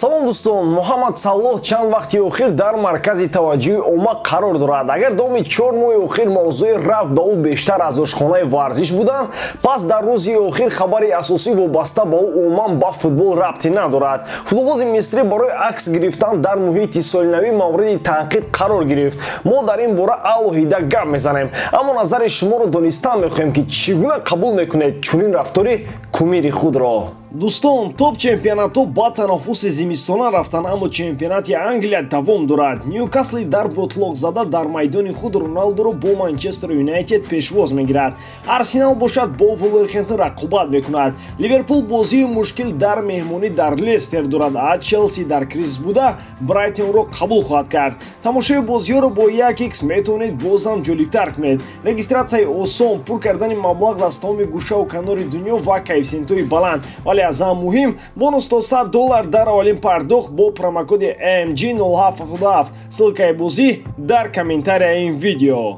Салом, дӯстон. Муҳаммад Салоҳ чанд вақти охир дар маркази таваҷҷӯҳи омма қарор дорад. Агар давоми 4 моҳи охир мавзӯи рафт ба ӯ бештар аз ошхонаи варзиш буданд, пас дар рӯзи охир хабари асосӣ вобаста ба ӯ умуман ба футбол рабте надорад. Футболбози мисрӣ барои акс гирифтан дар муҳити солинавӣ мавриди танқид қарор гирифт. Мо дар ин бора алоҳида гап мезанем, аммо назари шуморо донистан мехоҳем, ки чӣ гуна қабул мекунед чунин рафтори кумири худро. Дӯстон, топ чемпионатҳо ба танаффуси зимистона рафтанд, аммо чемпионати Англия давом дорад. Ньюкасли дар ботлоқзада дар майдони худ Роналдоро бо Манчестер Юнайтед пешвоз мегирад. Арсенал бошад, бо Вулверхемптон рақобат мекунад. Ливерпул бозии мушкил дар меҳмонӣ дар Лестер дорад, а Челси дар кризис буда Брайтонро қабул хоҳад кард. Тамошои бозиҳоро бо 1x метавонед бозам ҷолибтар кунед. Регистратсияи осон, пур кардани маблағ аз тамоми гӯшаву канори дунё ва коэффисиентҳои баланд, вале аз ҳама муҳим, бонус то 100 доллар дар аввалин пардохт бо промокоди MG 0777. Ссылкаи бозӣ дар комментарияи ин видео.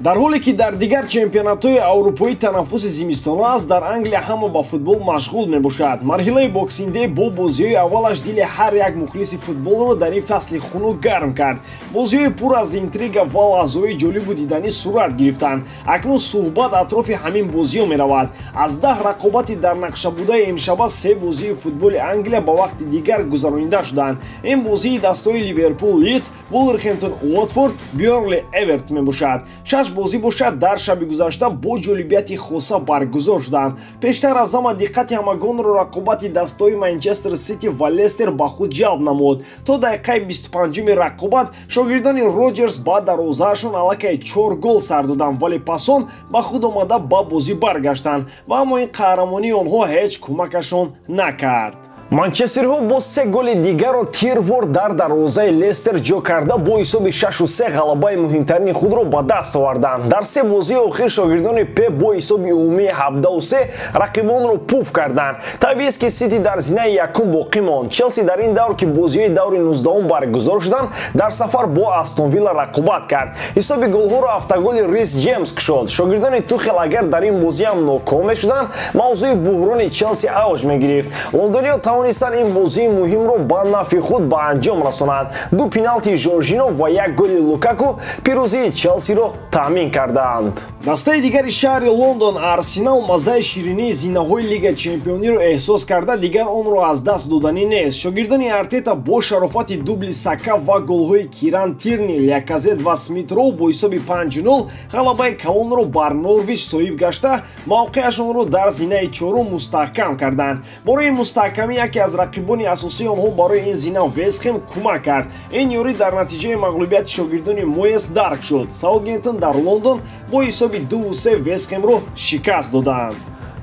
Дар ҳоле ки дар дигар чемпионатҳои аврупоӣ танаффуси зимистона аст, дар Англия ҳама ба футбол машғул мебошад. Марҳилаи Boxing Day бо бозиҳои аввалаш дили ҳар як мухлиси футболро дар ин фасли хунук гарм кард. Бозиҳои пур аз интрига ва лаҳзаҳои ҷолибу диданӣ сурат гирифтанд. Акнун суҳбат атрофи ҳамин бозиҳо меравад. Аз 10 рақобати дар нақшабудаи имшаба се бозии футболи Англия ба вақти дигар гузаронида шуданд. Ин бозии дастаҳои Ливерпул Лидс, Вулверхемптон Уотфорд, Бёрнли Эвертон мебошад. Шаш бозӣ бошад, дар шаби гузашта бо ҷолибияти хоса баргузор шуданд. Пештар аз ҳама диққати ҳамагонро рақобати дастаҳои Манчестер Сити ва Лестер ба худ ҷалб намуд. То дақиқаи 25-уми рақобат шогирдони Роҷерс ба дарвозаашон аллакай чор гол сар доданд, вале пас он ба худ омада, ба бозӣ баргаштанд ва аммо ин қаҳрамонии онҳо ҳеҷ кӯмакашон накард. Манчестерҳо бо се голи дигарро тирвор дар дарвозаи Лестер ҷо карда, бо ҳисоби 6-3 ғалабаи муҳимтарини худро ба даст оварданд. Дар се бозии охир шогирдони Пеп бо ҳисоби умумии 17-3 рақибонро пуф карданд. Табиист, ки Сити дар зинаи якум боқӣ монд. Челси дар ин давр, ки бозиҳои даври 19-ум баргузор шуданд, дар сафар бо Астон Вилла рақобат кард. Ҳисоби голҳоро автоголи Рис Ҷемс кушод. Шогирдони Тухел агар дар ин бозӣ ҳам ноком мешуданд, мавзӯи буҳрони Челси авҷ мегирифт. Лондониё тавонистанд ин бозии муҳимро ба нафъи худ ба анҷом расонанд. Ду пеналти Жоржино ва як голи Лукаку пирӯзии Челсиро таъмин карданд. Дастаи дигари шаҳри Лондон, Арсенал, маззаи ширинии зинаҳои Лига Чемпиониро эҳсос карда, дигар онро аз даст доданӣ нест. Шогирдони Артета бо шарофати дубли Сака ва голҳои Киран Тирни, Ляказет ва Смит Роу бо ҳисоби 5-0 ғалабаи калонро бар Норвич соҳиб гашта, мавқеашонро дар зинаи чорум мустаҳкам карданд. Барои мустаҳкамӣ яке аз рақибони асосии онҳо барои ин зина, Вестхем, кӯмак кард. Ин ёрӣ дар натиҷаи мағлубияти шогирдони Моес дарк шуд. Саутгемптон дар Лондон бо ҳисоби 2-3 Вестхемро шикаст доданд.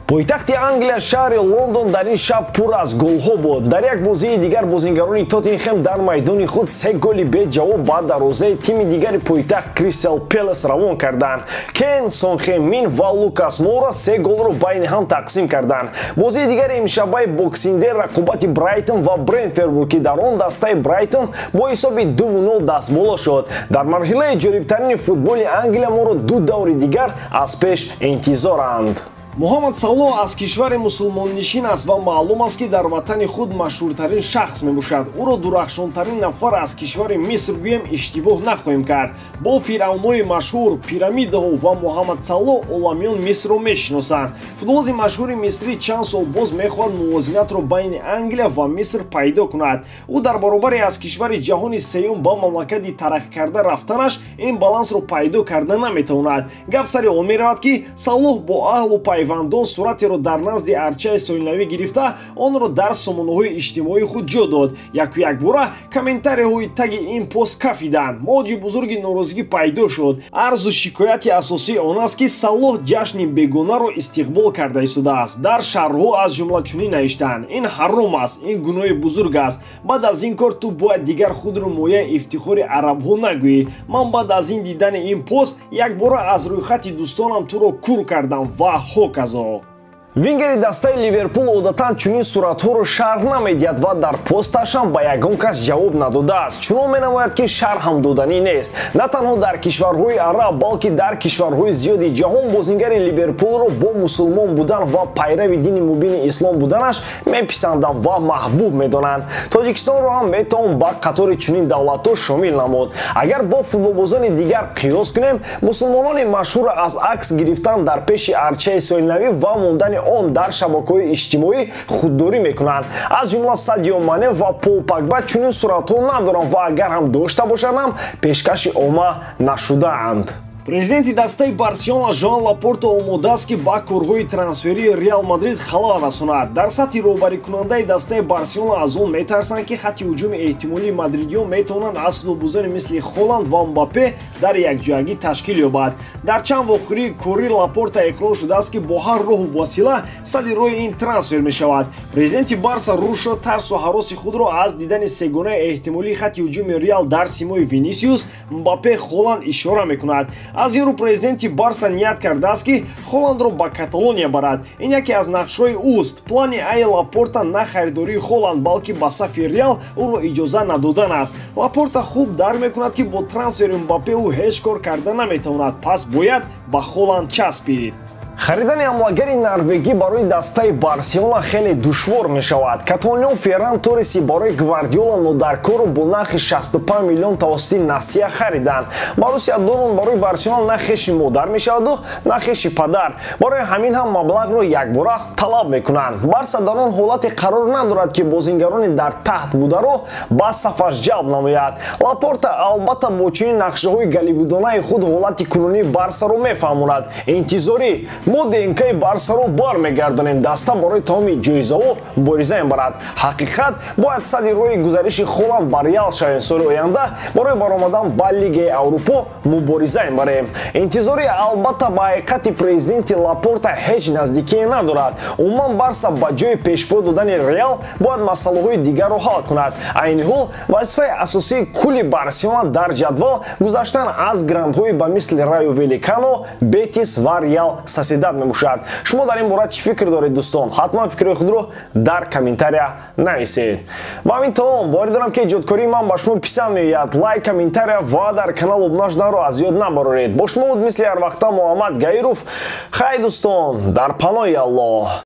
Пойтахти Англия, шаҳри Лондон, дар ин шаб пур аз голҳо буд. Дар як бозии дигар бозингарони Тоттенхем дар майдони худ се голи беҷавоб ба дарвозаи тими дигари пойтахт, Кристал Пелес, равон карданд. Кен, Сон Хен Мин ва Лукас Мора се голро байни ҳам тақсим карданд. Бозии дигари имшабаи Boxing Day рақобати Брайтон ва Брентфорд буд, ки дар он дастаи Брайтон бо ҳисоби 2-0 дастболо шуд. Дар марҳилаи ҷолибтарини футболи Англия моро ду даври дигар аз пеш интизоранд. Муҳаммад Салоҳ аз кишвари мусулмоннишин аст ва маълум аст, ки дар ватани худ машҳуртарин шахс мебошад. Ӯро дурахшонтарин нафар аз кишвари Миср гӯем, иштибоҳ нахоҳем кард. Бо фиръавнҳои машҳур, пирамидаҳо ва Муҳаммад Салоҳ оламиён Мисрро мешиносанд. Футболбози машҳури мисрӣ чанд сол боз мехоҳад мувозинатро байни Англия ва Миср пайдо кунад. Ӯ дар баробари аз кишвари ҷаҳони сеюм ба мамлакати тараққикарда рафтанаш ин балансро пайдо карда наметавонад. Гап сари он меравад, ки Салоҳ бо аҳлу пайвандон суратеро дар назди арчаи солинавӣ гирифта, онро дар сомонаҳои иҷтимоии худ ҷо дод. Яку якбора комментарияҳои таги ин пост кафиданд. Мавҷи бузурги норозигӣ пайдо шуд. Арзу шикояти асосии он аст, ки Салоҳ ҷашни бегонаро истиқбол карда истодааст. Дар шарҳҳо аз ҷумла чунин навиштанд: «Ин ҳаром аст, ин гуноҳи бузург аст. Баъд аз ин кор ту бояд дигар худро мояи ифтихори арабҳо нагӯӣ. Ман баъд аз ин дидани ин пост якбора аз рӯйхати дӯстонам туро кур кардам» ва ҳоказо. Вингери дастаи Ливерпул одатан чунин суратҳоро шарҳ намедиҳад ва дар посташам ба ягон кас ҷавоб надодааст. Чунон менамояд, ки шарҳ ҳам доданӣ нест. На танҳо дар кишварҳои араб, балки дар кишварҳои зиёди ҷаҳон бозингари Ливерпулро бо мусулмон будан ва пайрави дини мубини ислом буданаш меписанданд ва маҳбуб медонанд. Тоҷикистонро ҳам метавон ба қатори чунин давлатҳо шомил намуд. Агар бо футболбозони дигар қиёс кунем, мусулмонони машҳур аз акс гирифтан дар пеши арчаи соҳилнавӣ ва мондани он дар шабакаҳои иҷтимоӣ худдорӣ мекунанд. Аз ҷумла Садио Мане ва Пол Погба чунин суратҳо надоранд ва агар ҳам дошта бошанд ҳам пешкаши омма нашудаанд. Президенти дастаи Барселона Жоан Лапорта омода аст, ки ба корҳои трансферии Реал Мадрид халал расонад. Дар сатҳи роҳбарикунандаи дастаи Барселона аз он метарсанд, ки хатти ҳуҷуми эҳтимолии мадридиён метавонанд аз футболбозони мисли Холанд ва Мбаппе дар якҷоягӣ ташкил ёбад. Дар чанд вохӯрии корӣ Лапорта иқрор шудааст, ки бо ҳар роҳу васила сади роҳи ин трансфер мешавад. Президенти Барса Рушо тарсу ҳароси худро аз дидани сегонаи эҳтимолии хатти ҳуҷуми Реал дар симои Винисиус, Мбаппе, Холанд ишора мекунад. Аз ин рӯ президенти Барса ният кардааст, ки Холандро ба Каталония барад. Ин яке аз нақшҳои ӯст. Плани Ай Лапорта на харидории Холанд, балки ба сафи Реал ӯро иҷоза надодан аст. Лапорта хуб дарк мекунад, ки бо трансфери Мбаппе ӯ ҳеҷ кор карда наметавонад, пас бояд ба Холанд часпид. Харидани ҳамлагари норвегӣ барои дастаи Барселона хеле душвор мешавад. Каталониён Ферран Торреси барои Гвардиола нодаркорро бо нархи 65 миллион тавассути насия хариданд. Борусия Дортмунд барои Барселона на хеши модар мешаваду на хеши падар. Барои ҳамин ҳам маблағро якбора талаб мекунанд. Барса дар он ҳолате қарор надорад, ки бозингарони дар таҳт бударо ба сафаш ҷалб намояд. Лапорта албатта бо чунин нақшаҳои голливудонаи худ ҳолати кунунии Барсаро мефаҳмонад. Интизорӣ мо ДНК-и Барсаро бармегардонем. Даста барои тамоми ҷоизаҳо мубориза мебарад. Ҳақиқат бояд сади роҳи гузариши Холанд ба Реал шавем. Соли оянда барои баромадан ба Лигаи Аврупо мубориза мебарем. Интизорӣ албатта ба ҳақиқати президенти Лапорта ҳеҷ наздикие надорад. Умуман Барса ба ҷои пешпо додани Реал бояд масъалаҳои дигарро ҳал кунад. Айни ҳол вазифаи асосии кулли Барселона дар ҷадвал гузаштан аз грандҳои ба мисли Райо Великано, Бетис ва Реал Сосьедад мебошад. Шумо дар ин бора чӣ фикр доред, дӯстон? Ҳатман фикрҳои худро дар комментария нависед. Ба ҳамин тамом, боварӣ дорам, ки эҷодкории ман ба шумо писанд меояд. Лайк, комментария ва дар канал обуна шуданро аз ёд набароред. Бо шумо буд мисли ҳар вақта Муҳаммад Гаиров. Хай дӯстон, дар паноҳи Аллоҳ.